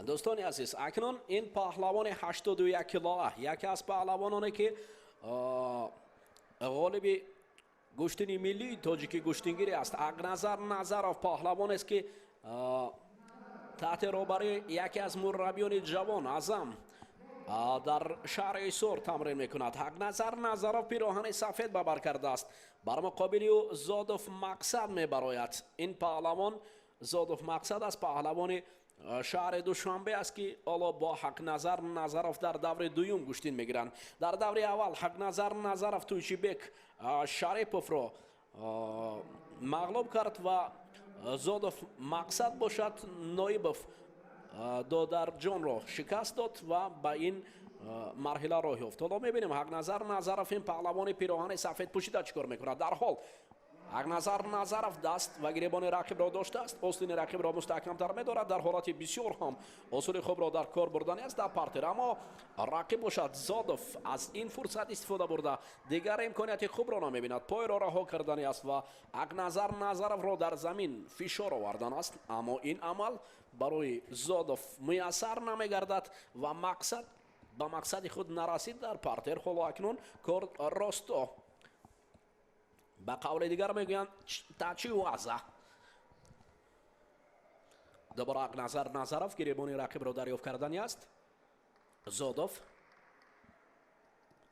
Дӯстони азиз, акнун ин паҳлавони 81 килоа, яке аз паҳлавононе ки ғолиби гӯштини миллии тоҷикӣ гӯштингирӣ аст. Ҳақназар Назаров паҳлавонест ки таҳти роҳбарии яке аз мураббиёни ҷавон Аъзам дар шаҳри Исор тамрин мекунад. Ҳақназар Назаров пироҳани сафед ба бар кардааст. Бар муқобили ӯ Зодов Мақсад мебарояд. Ин паҳлавон Зодов Мақсад аст, паҳлавони шаҳри Душанбе аст ки ҳоло бо Ҳақназар Назаров дар даври дуюм гӯштин мегиранд. Дар даври аввал Ҳақназар Назаров Тӯйчибек Шариповро мағлуб кард ва Зодов Мақсад бошад Ноибов Додарҷонро шикаст дод ва ба ин марҳила роҳ ёфт. Ҳоло мебинем Ҳақназар Назаров ин паҳлавони пироҳани сафед пӯшида чӣ кор мекунад. Дар ҳол Ҳақназар Назаров даст ва гиребони рақибро доштааст, остини рақибро мустаҳкамтар медорад. Дар ҳолати бисёр ҳам усули хубро дар кор бурдани аст дар партер, аммо рақиб бошад Зодов аз ин фурсат истифода бурда дигар имконияти хубро намебинад, пойро раҳо кардани аст ва Ҳақназар Назаровро дар замин фишор овардан аст. Аммо ин амал барои Зодов муяссар намегардад ва мақсад ба мақсади худ нарасид дар партер. Ҳоло акнун кор росто ба қавли дигар мегӯянд тачи ваза. Дубора Ҳақназар Назаров гиребони рақибро дарёфт кардани аст. Зодов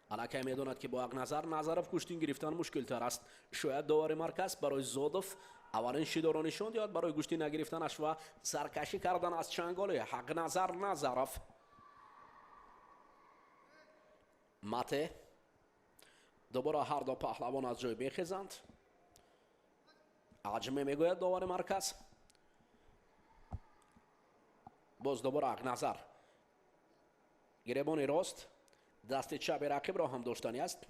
аллакай медонад ки бо Ҳақназар Назаров гӯштин гирифтан мушкилтар аст. Шояд довари марказ барои Зодов аввалин шидоро нишон диҳад барои гӯштин нагирифтанаш ва саркашӣ кардан аз чанголи Ҳақназар Назаров. Мате дубора ҳар ду паҳлавон аз ҷой мехезанд. Аҷме мегӯяд довари марказ. Боз дубора Ҳақназар гиребони рост дасти чапи рақибро ҳам доштани аст,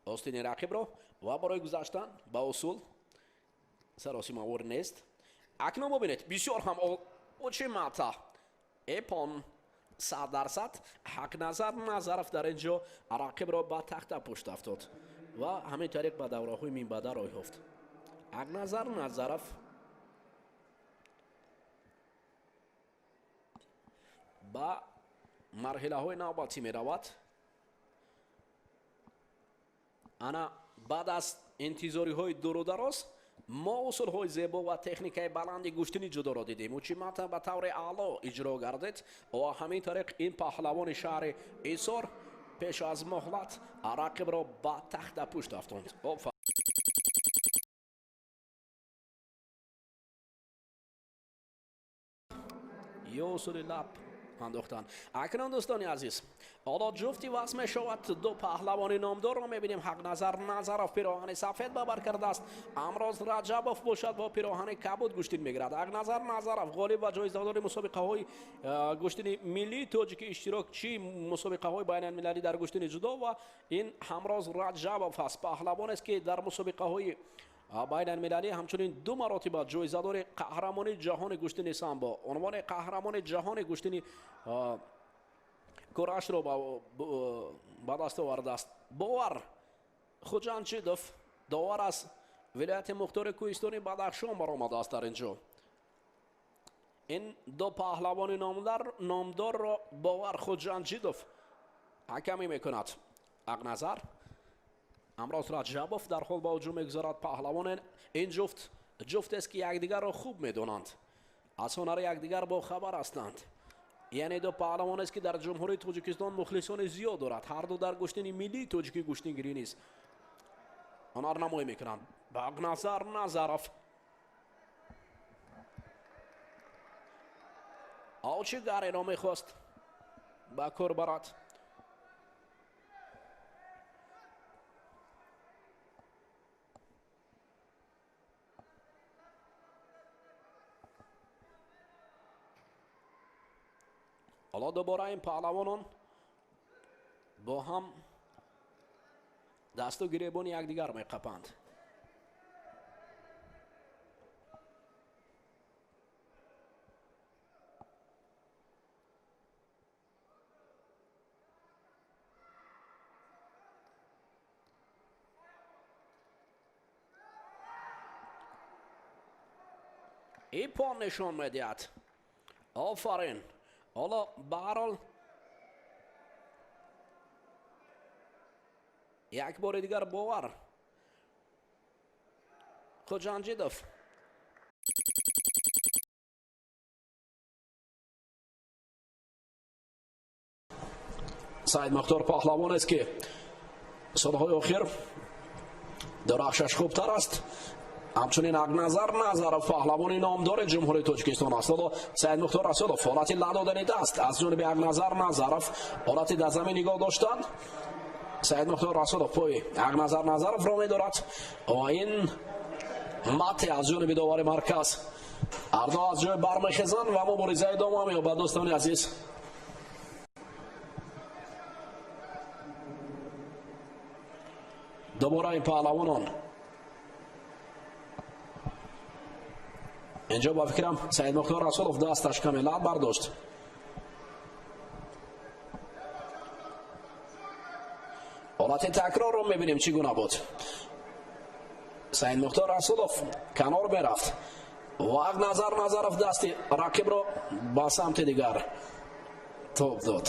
остини рақибро ва барои гузаштан ба усул саросимавор нест. Акнун бубинед, бисёр ҳам очимата эпон 100% Ҳақназар Назаров дар ин ҷо рақибро ба тахта пушт афтод ва ҳамин тариқ ба давраҳои минбаъда роҳ ёфт. Ҳақназар Назаров ба марҳилаҳои навбатӣ меравад. Ана баъд аз интизориҳои дуру дароз мо усулҳои зебо ва техникаи баланди гӯштини ҷудоро дидем. Учимата ба таври аъло иҷро гардид ва ҳамин тариқ ин паҳлавони шаҳри Исор пеш аз муҳлат рақибро ба тахта пушт афтонд. Ё усули лаб андохтан. Акнун дӯстони азиз, ҳоло ҷуфти васл мешавад. Ду паҳлавони номдорро мебинем. Ҳақназар Назаров пироҳани сафед ба бар кардааст, Амроз Раҷабов бошад бо пироҳани кабуд гӯштин мегирад. Ҳақназар Назаров ғолиб ва ҷоизадори мусобиқаҳои гӯштини миллии тоҷикӣ, иштирокчии мусобиқаҳои байналмилалӣ дар гӯштини ҷудо ва ин Ҳамроз Раҷабов аст, паҳлавонест ки дар мусобиқаҳои байналмилалӣ ҳамчунин ду маротиба ҷоизадори қаҳрамони ҷаҳони гӯштини самбо, унвони қаҳрамони ҷаҳони гӯштини курашро ба даст овардааст. Бовар Хуҷанчидов довар аз вилояти мухтори кӯҳистони Бадахшон баромадааст дар ин ҷо. Ин ду паҳлавони номдорро Бовар Хуҷанчидов ҳакамӣ мекунад. Ҳақназар Амроз Раҷабов дар ҳол ба ҳуҷум мегузарад. Паҳлавоне ин ҷуфтест ки якдигарро хуб медонанд, аз ҳунари якдигар бохабар ҳастанд. Яъне ду паҳлавонест ки дар ҷумҳурии Тоҷикистон мухлисони зиёд дорад. Ҳар ду дар гӯштини миллии тоҷикӣ гӯштингирӣ низ ҳунарнамоӣ мекунанд. Ҳақназар Назаров очигареро мехост ба кор барад. Ҳоло дубора ин паҳлавонон бо ҳам дасту гиребони якдигар меқапанд. Ипон нишон медиҳад. Офарин. Ҳоло ба ҳар ҳол як бори дигар бовар Хуҷанҷидов. Саид Мухтор паҳлавон аст, ки солҳои охир дурахшаш хубтар аст. Ҳамчунин Ақназар Назаров паҳлавони номдори Ҷумҳурии Тоҷикистон аст. Ҳоло Саид Мухтор Расулов ҳолати лат додани даст аз ҷониби Ақназар Назаров, ҳолати дар замин нигоҳ доштан. Саид Мухтор Расулов пои Ақназар Назаровро медорад ва ин мате аз ҷониби довари марказ. Ҳарду аз ҷой бармехезанд ва мубориза идома меёбад, дӯстони азиз. Дубора ин паҳлавонон инҷо ба фикрам Саид Мухтор Расулов дасташ каме лат бардошт. Ҳолати такрорро мебинем, чӣ гуна буд. Саид Мухтор Расулов канор мерафт ва Ақназар Назаров дасти рақибро ба самти дигар тоб дод.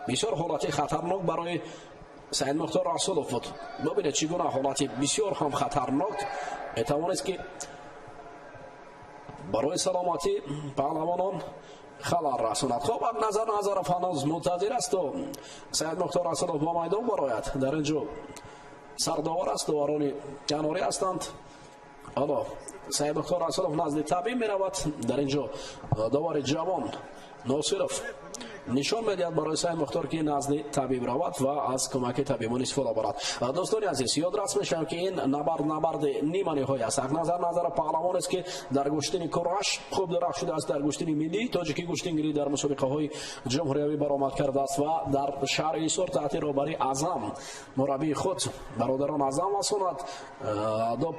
Бисёр ҳолати хатарнок барои Саид Мухтор Расулов буд. Бубинед, чӣ гуна ҳолати бисёр ҳам хатарнок метавонист, ки барои саломатӣ паҳлавонон халал расонад. Хоб, Ақназар Назаров ҳанӯз мунтазир аст, то Саид Мухтор Расулов ба майдон барояд. Дар ин ҷо сардовар аст, доварони канорӣ ҳастанд. Ҳоло Саид Мухтор Расулов назди табиб меравад. Дар ин ҷо довари ҷавон Носиров нишон медиҳад барои Саид Мухтор, ки назди табиб равад ва аз кӯмаки табибон истифода барад. Дӯстони азиз, ёдрас мешавем, ки ин набард набарди ниманиҳоӣ аст. Ақназар Назаров паҳлавон аст, ки дар гӯштини кураш хуб дурахш шудааст, дар гӯштини миллии тоҷикӣ гӯштингирӣ дар мусобиқаҳои ҷумҳуриявӣ баромад кардааст ва дар шаҳри Ҳисор таҳти роҳбарии Аъзам, мураббии худ, бародарон Аъзам ва Сунат, ду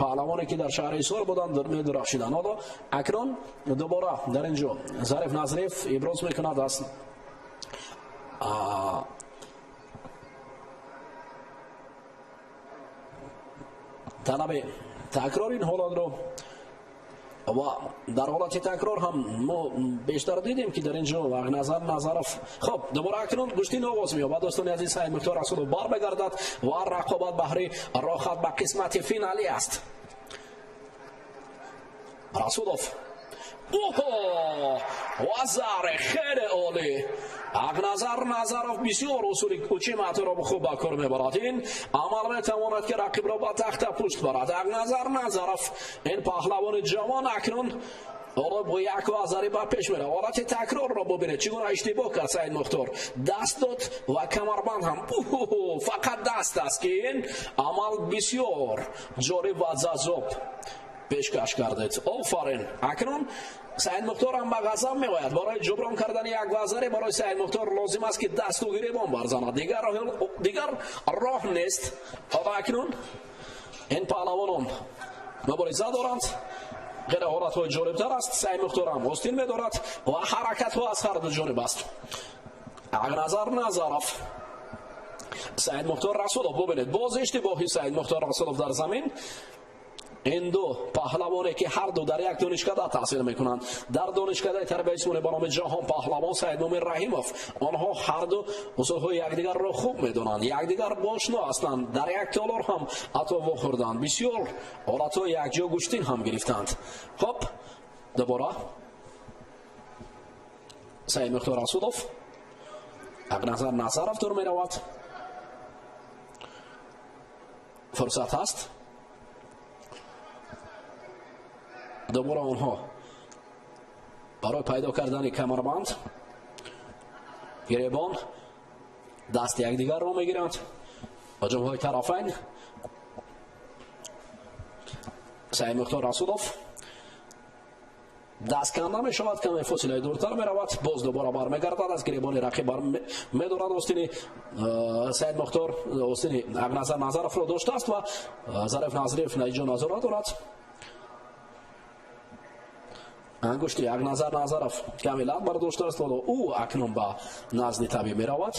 паҳлавоне, ки дар шаҳри Ҳисор буданд, медурахшиданд. Ҳоло акнун дубора дар ин ҷо Зариф Назриев иброз мекунад аз талаби такрор ин ҳолатро ва дар ҳолати такрор ҳам мо бештар дидем, ки дар ин ҷо Ақназар Назаров. Хоб, дубора акнун гӯштин оғоз меёбад, дӯстони азиз. Саид Мухтор Расулов бармегардад ва рақобат баҳри роҳат ба қисмати финалӣ аст. Расулов, оҳо, вазаре хеле олӣ! Ақназар Назаров бисёр усули учиматро хуб ба кор мебарад. Ин амал метавонад, ки рақибро ба тахта пушт барад. Ақназар Назаров, ин паҳлавони ҷавон, акнун ҳоло бо як вазари ба пеш меравад. Ҳолати такрорро бубинед, чӣ гуна иштибоҳ кард Саид Мухтор. Даст дод ва камарбанд ҳам фақат даст аст, ки ин амал бисёр ҷолиб ва ҷаззоб пешкаш кардед. Офарин! Акнун Саид Мухтор ҳам ба ғазаб меояд. Барои ҷуброн кардани як вазаре барои Саид Мухтор лозим аст, ки дасту гиребон барзанад, дигар роҳ нест. Ҳоло акнун ин паҳлавонон мубориза доранд. Хеле ҳолатҳои ҷолибтар аст. Саид Мухтор ҳам остин медорад ва ҳаракатҳо аз ҳар ду ҷониб аст. Ақназар Назаров, Саид Мухтор Расулов, бубинед, боз иштибоҳи Саид Мухтор Расулов дар замин. Ин ду паҳлавоне, ки ҳар ду дар як донишкада таҳсил мекунанд, дар донишкадаи тарбияи ҷисмонӣ ба номи Ҷаҳон паҳлавон Саидмумин Раҳимов, онҳо ҳар ду усулҳои якдигарро хуб медонанд, якдигар бошно ҳастанд, дар як толор ҳам ҳатто вохӯрданд, бисёр ҳолатҳои якҷо гӯштин ҳам гирифтанд. Хоб, дубора Саид Мухтор Расулов, Ақназар Назаров дур меравад. Фурсат ҳаст. Дубора онҳо барои пайдо кардани камарбанд, гиребон дасти якдигарро мегиранд. Ҳуҷумҳои тарафайн. Саид Мухтор Расулов даст канда мешавад, каме фосилаи дуртар меравад, боз дубора бармегардад, аз гиребони рақиб бар медорад. Остини Саид Мухтор остини Ақназар Назаровро доштааст ва Зариф Назриев инҷо назорат дорад. Ангушти Ақназар Назаров каме лат бардоштааст. Ҳоло ӯ акнун ба назди табиб меравад.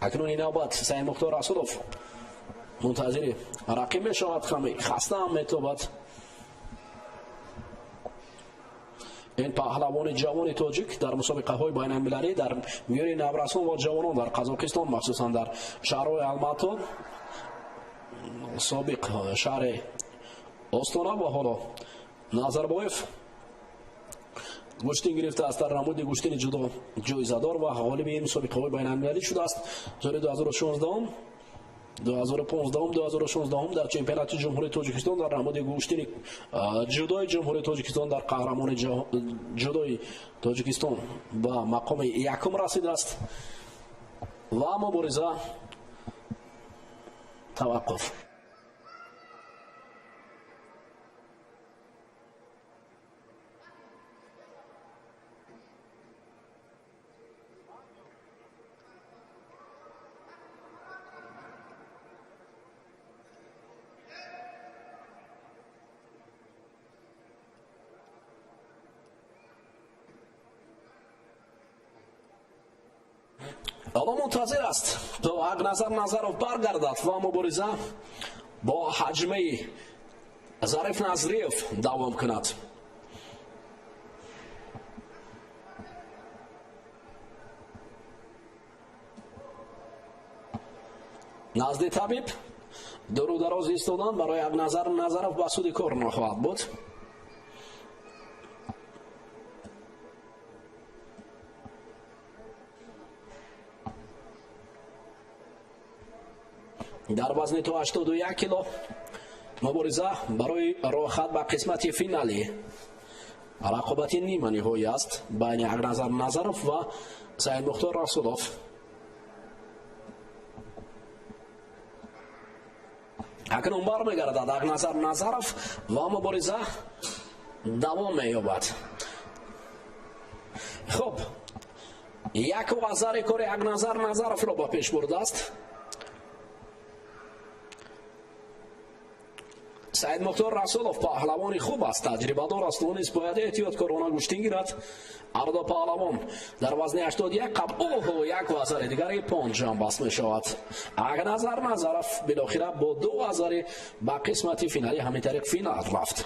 Акнун ин навбат Саидмухтор Расулов мунтазири рақиб мешавад, каме хаста ҳам метобад. Ин паҳлавони ҷавони тоҷик дар мусобиқаҳои байналмилалӣ дар миёни наврасон ва ҷавонон дар Қазоқистон, махсусан дар шаҳрҳои Алмато, собиқ шаҳри Остона ва ҳоло Назарбоев гӯштин гирифтааст. Дар намуди гӯштини ҷудо ҷоизадор ва ғолиби ин мусобиқаҳои байналмилалӣ шудааст. Соли 2016, 2015, 2016 дар чемпионати Ҷумҳурии Тоҷикистон дар намуди гӯштини ҷудои Ҷумҳурии Тоҷикистон дар қаҳрамони ҷудои Тоҷикистон ба мақоми якум расидааст ва мубориза таваққуф. Ҳоло мунтазир аст то Ҳақназар Назаров баргардад ва мубориза бо ҳаҷмаи Зариф Назриев давом кунад. Назди табиб дуру дароз истодан барои Ҳақназар Назаров ба суди кор нахоҳад буд. Дар вазни то 81 кило мубориза барои роҳхат ба қисмати финалӣ рақобати ниманиҳоӣ аст байни Ҳақназар Назаров ва Саидмухтор Расулов. Акнун бармегардад Ҳақназар Назаров ва мубориза давом меёбад. Хуб, як вазари кори Ҳақназар Назаровро ба пеш бурдааст. Саидмухтор Расулов паҳлавони хуб аст, таҷрибадор аст, ӯ низ бояд эҳтиёткорона гӯштин гирад. Ҳарду паҳлавон дар вазни 81 қабл оҳо як вазари дигари панҷ баст мешавад. Ҳақназар Назаров билохира бо ду вазари ба қисмати финалӣ ҳамин тариқ финал рафт.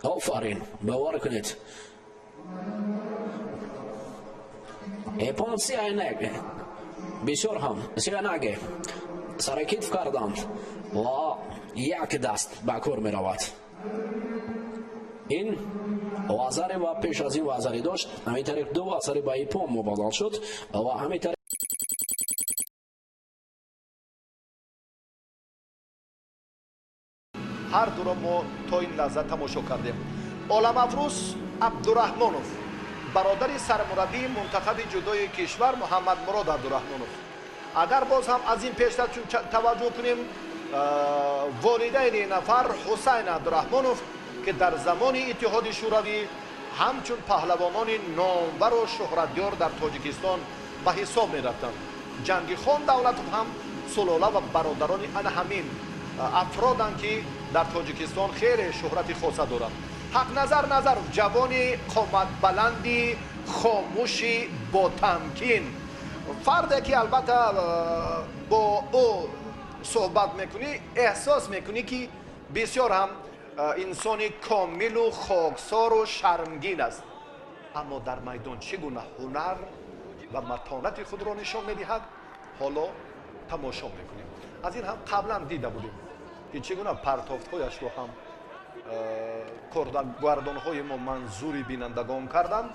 Офарин, бовар кунед. Эпон сиайнаг бисёр ҳам сианаге саракитф карданд ва як даст ба кор меравад. Ин вазаре ва пеш аз ин вазаре дошт, ҳамин тариқ ду вазаре ба ипон мубаддал шуд ва ҳамин тариқ ҳар дуро мо то ин лаҳза тамошо кардем. Оламафрӯз Абдураҳмонов, бародари сармураббии мунтахаби ҷудои кишвар Муҳаммадмурод Абдураҳмонов. Агар боз ҳам аз ин пештар чун таваҷҷӯҳ кунем, волидайни нафар Ҳусайн Абдураҳмонов, ки дар замони Иттиҳоди Шӯравӣ ҳамчун паҳлавонони номбару шӯҳратёр дар Тоҷикистон ба ҳисоб мерафтанд. Ҷангихон Давлатов ҳам сулола ва бародарони ана ҳамин афроданд, ки дар Тоҷикистон хеле шӯҳрати хоса доранд. Ҳақназар Назаров ҷавони қоматбаланди хомӯши ботамкин, фарде ки албатта бо ӯ суҳбат мекунӣ, эҳсос мекунӣ, ки бисёр ҳам инсони комилу хоксору шармгин аст. Аммо дар майдон чӣ гуна ҳунар ва матонати худро нишон медиҳад, ҳоло тамошо мекунем. Аз ин ҳам қаблан дида будем, ки чӣ гуна партофтҳояшро ҳам коргардонҳои мо манзури бинандагон карданд.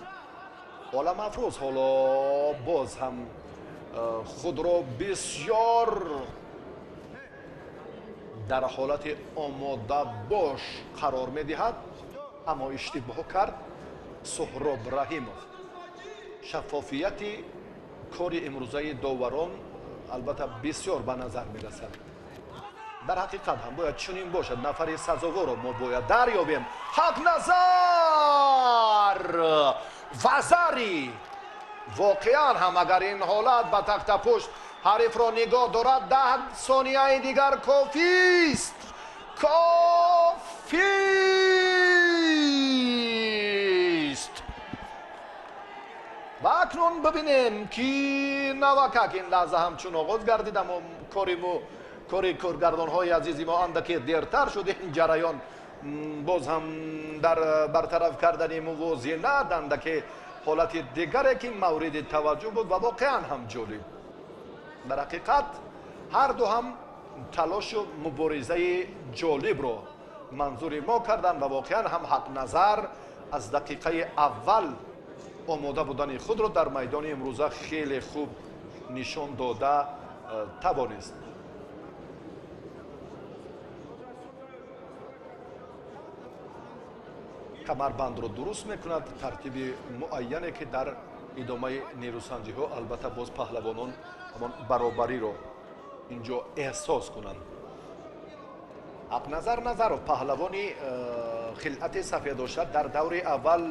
Оламафрӯз ҳоло боз ҳам худро бисёр дар ҳолати омодабош қарор медиҳад, аммо иштибоҳ кард Суҳроб Раҳимов. Шаффофияти кори имрӯзаи доварон албатта бисёр ба назар мерасад. Дар ҳақиқат ҳам бояд чунин бошад. Нафари сазоворо мо бояд дарёбем. Ҳақназар вазари воқеан ҳам агар ин ҳолат ба тахтапушт Ҳарифро нигоҳ дорад. 10 сонияи дигар кофист, кофист. Ва акнун бибинем, ки навакак ин лаҳза ҳамчун оғоз гардид, аммо кори коргардонҳои азизи мо андаке дертар шуд. Ин ҷараён боз ҳам дар бартараф кардани мувозинат андаке ҳолати дигаре, ки мавриди таваҷҷӯҳ буд ва воқеан ҳам ҷолиб. Дар ҳақиқат ҳарду ҳам талошу муборизаи ҷолибро манзури мо карданд ва воқеан ҳам Ҳақназар аз дақиқаи аввал омода будани худро дар майдони имрӯза хеле хуб нишон дода тавонист. Камарбандро дуруст мекунад, тартиби муайяне, ки дар идомаи нерӯсанҷиҳо албатта боз паҳлавонон ҳамон баробариро инҷо эҳсос кунанд. Ҳақназар Назаров, паҳлавони хилъати сафеддошта, дар даври аввал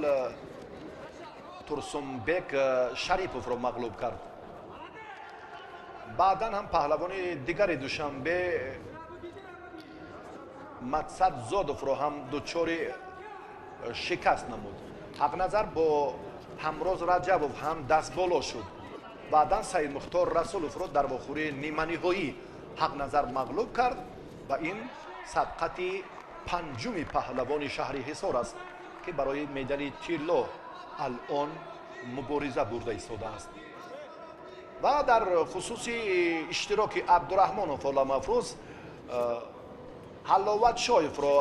Турсунбек Шариповро мағлуб кард. Баъдан ҳам паҳлавони дигари Душанбе Мақсад Зодовро ҳам дучори шикаст намуд. Ҳақназар бо Ҳамроз Раҷабов ҳам дастболо шуд. Баъдан Саидмухтор Расуловро дар вохӯрии ниманиҳоӣ Ҳақназар мағлуб кард ва ин сабқати панҷуми паҳлавони шаҳри Ҳисор аст, ки барои медали тилло алон мубориза бурда истодааст. Ва дар хусуси иштироки Абдураҳмонов Оламафрӯз, Ҳаловат Шоевро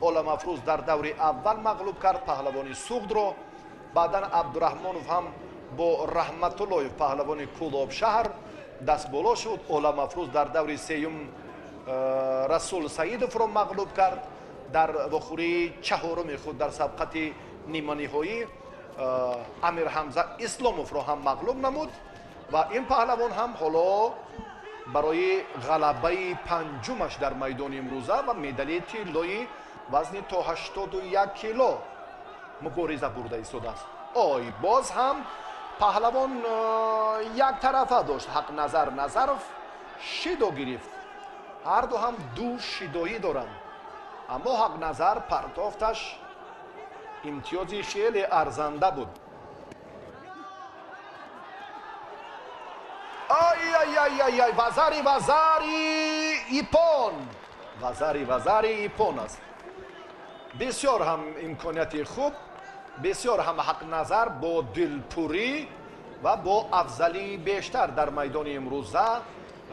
Оламафрӯз дар даври аввал мағлуб кард, паҳлавони Суғдро. Баъдан Абдураҳмонов ҳам бо Раҳматуллоев, паҳлавони Кӯлобшаҳр, дастболо шуд. Оламафрӯз дар даври сеюм Расул Саидовро мағлуб кард. Дар вохӯрии чаҳоруми худ дар сабқати ниманиҳоӣ Амирҳамза Исломовро ҳам мағлуб намуд ва ин паҳлавон ҳам ҳоло барои ғалабаи панҷумаш дар майдони имрӯза ва медали тиллои вазни то 81 кило мубориза бурда истодааст. Ой, боз ҳам паҳлавон яктарафа дошт. Ҳақназар Назаров шидо гирифт. Ҳарду ҳам ду шидоӣ доранд, аммо Ҳақназар партофташ имтиёзи хеле арзанда буд. Ай-ай-ай-ай, вазари вазари ипон, вазари вазари ипон аст. Бисёр ҳам имконияти хуб, бисёр ҳам Ҳақназар бо дилпурӣ ва бо афзалии бештар дар майдони имрӯза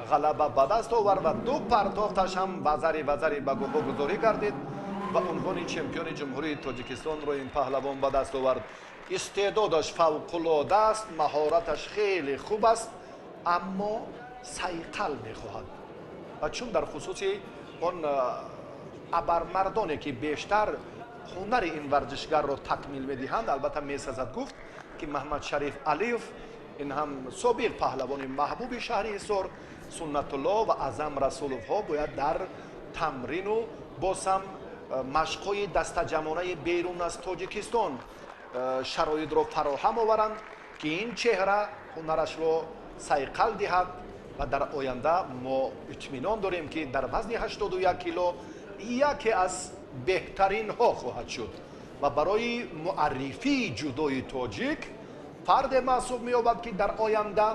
ғалаба ба даст овард ва ду партофташ ҳам вазари вазари ба гуфтугузорӣ гардид ва унвони чемпиони Ҷумҳурии Тоҷикистонро ин паҳлавон ба даст овард. Истеъдодаш фавқулода аст, маҳораташ хеле хуб аст, аммо сайқал мехоҳад. Ва чун дар хусуси он абармардоне, ки бештар ҳунари ин варзишгарро такмил медиҳанд, албатта месазад гуфт, ки Маҳмадшариф Алиев, ин ҳам собиқ паҳлавони маҳбуби шаҳри Ҳисор, Суннатулло ва Аъзам Расуловҳо бояд дар тамрину боз ҳам машқҳои дастаҷамонаи берун аз Тоҷикистон шароитро фароҳам оваранд, ки ин чеҳра ҳунарашро сайқал диҳад ва дар оянда мо итминон дорем, ки дар вазни 81 кило яке аз беҳтаринҳо хоҳад шуд ва барои муаррифии ҷудои тоҷик фарде маҳсуб меёбад, ки дар оянда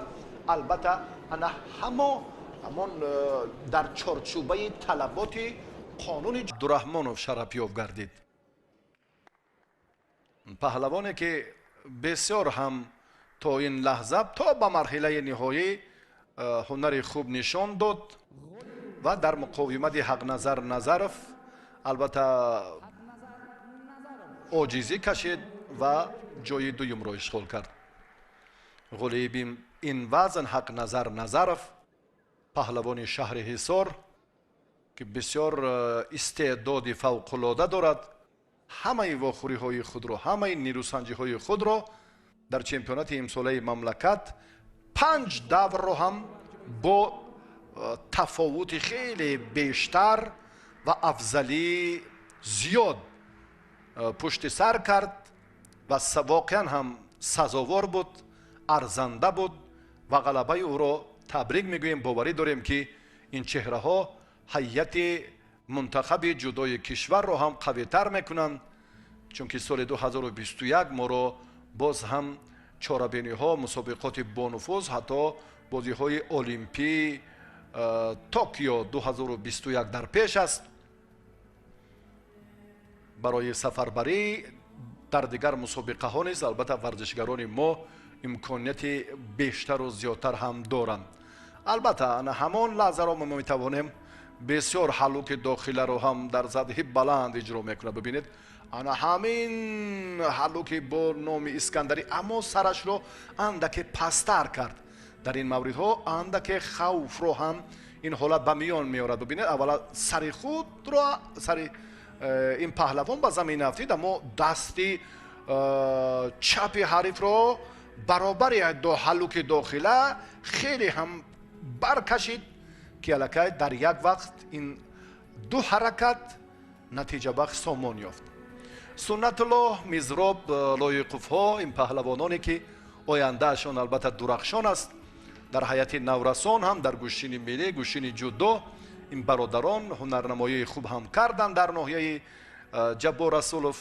албатта ана ҳамон дар чорчӯбаи талаботи қонуни Абдураҳмонов шарафёб гардид. Паҳлавоне, ки бисёр ҳам то ин лаҳза то ба марҳилаи ниҳоӣ ҳунари хуб нишон дод ва дар муқовимати Ҳақназар Назаров албатта оҷизӣ кашид ва ҷои дуюмро ишғол кард. Ғолиби ин вазн Ҳақназар Назаров, паҳлавони шаҳри Ҳисор, ки бисёр истеъдоди фавқулода дорад, ҳамаи вохӯриҳои худро, ҳамаи нерӯсанҷиҳои худро дар чемпионати имсолаи мамлакат 5 даврро ҳам бо тафовути хеле бештар ва афзалии зиёд пушти сар кард ва воқеан ҳам сазовор буд, арзанда буд ва ғалабаи ӯро Табрик мегӯем. Боварӣ дорем, ки ин чеҳраҳо ҳайати мунтахаби ҷудои кишварро ҳам қавитар мекунанд, чунки соли 2021 моро боз ҳам чорабиниҳо, мусобиқоти бонуфуз, ҳатто бозиҳои олимпӣ Токио 2021 дар пеш аст. Барои сафарбарӣ дар дигар мусобиқаҳо низ, албатта, варзишгарони мо имконияти бештару зиёдтар ҳам доранд. Албатта, ана ҳамон лаҳзаро мо метавонем, бисёр ҳаллуки дохиларо ҳам дар сатҳи баланд иҷро мекунад. Бибинед, ана ҳамин ҳаллуки бо номи Искандарӣ, аммо сарашро андаке пасттар кард. Дар ин мавридҳо андаке хавфро ҳам ин ҳолат ба миён меорад. Бибинед, аввала сари худро, сари ин паҳлавон ба замин афтид, аммо дасти чапи ҳарифро баробари ҳаллуки дохила хеле ҳам баркашид, ки аллакай дар як вақт ин ду ҳаракат натиҷабахш сомон ёфт. Суннатуллоҳ, Мизроб Лоиқовҳо, ин паҳлавононе, ки ояндаашон, албатта, дурахшон аст, дар ҳайати наврасон ҳам дар гӯштини миллӣ, гӯштини ҷудо, ин бародарон ҳунарнамоии хуб ҳам карданд дар ноҳияи Ҷаббор Расулов.